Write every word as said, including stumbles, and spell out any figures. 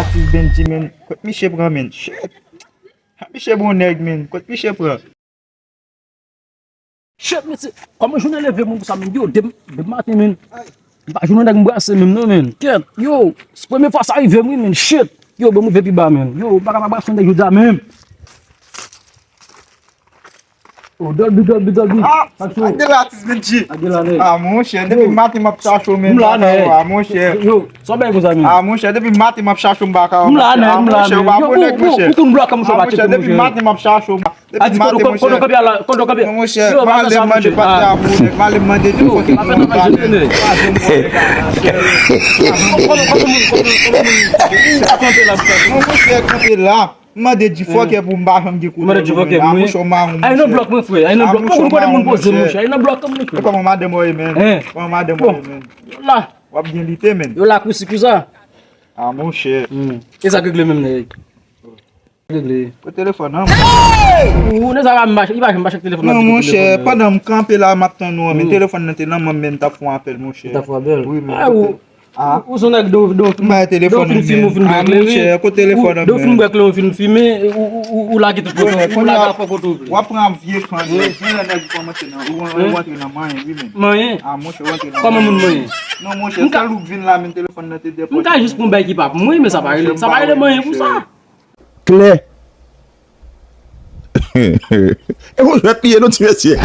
Atis Bendji, men. Kot misye pran, men? Shit. Misye bon nèg, men. Kot misye pran? Shit, mesye. Kòman jounen leve moun konsa, men? Yo, demen, demen maten, men. M pa jwenn yon nèg m brase menm non, men. Kèt, yo, se premye fwa sa rive m, wi, men. Shit. Yo, ban m rive pi ba, men. Yo, m pa ka pa brase yon nèg jodi a menm. Oh, Dolby, Dolby, Dolby. Ah, Atis Bendji. Ak de la, nèg. Ah, monchè, depi maten m ap chache w, men. M la, nèg. Ah, monchè. Yo, sa w bay konsa, men? Ah, monchè, depi maten m ap chache w, m pa ka wè w, monchè. M la, nèg, m la, nèg. Yo, ou konn blòk mwen, monchè, pa tcheke, monchè. Depi maten m ap chache w. Epi maten, monchè. Kote w kanpe a la, kote w kanpe. Monchè, m ale mande pati a pou nèg, m ale mande di fò ke pou mwen pa nèg. Monchè, kanpe la. M mande di fò ke pou m pa janm gen kote pou mwen. Monchè, w maron, monchè. Ay, nan blòk mwen, frè. Ay, nan blòk. Ou konn kote moun poze, monchè. Ay, nan blòk mwen, frè. Kòman madanm ou ye, men? Kòman madanm ou ye, men? Yo la. W ap byen lite, men. Yo la, kousi kousa. Ah, monchè. E sa k regle menm, nèg? Regle. Pou telefòn nan. Ou nan sa va mache, li pa janm mache ak telefòn nan. Non, monchè, pandan m kanpe la, m ap tann ou an, men telefòn nan te nan men m, men m t ap fè yon apèl, monchè. Ou t ap fè yon apèl? Wi, men. Ah, ou se yon nèg de, de, de, ou fin fime, ou fin bwè kleren. Monchè, kote telefòn nan, men? De ou fin bwè kleren, ou fin fime, ou, ou, ou, ou lage tout kote, ou lage afè kote ou vle. W ap pran vye kan, gen lè nèg ou kòmanse nan, ou, ou rantre nan manyen, wi, men. Manyen? Ah, monchè, ou rantre nan manyen. Kòman moun manyen? Non, monchè, sèl ou k vin la, men telefòn nan te depoze. M ka jis pran bagay ki pa pou mwen, men sa pa rele, sa pa rele manyen pou sa. Klè. E yon jwèt li ye non, ti mesye.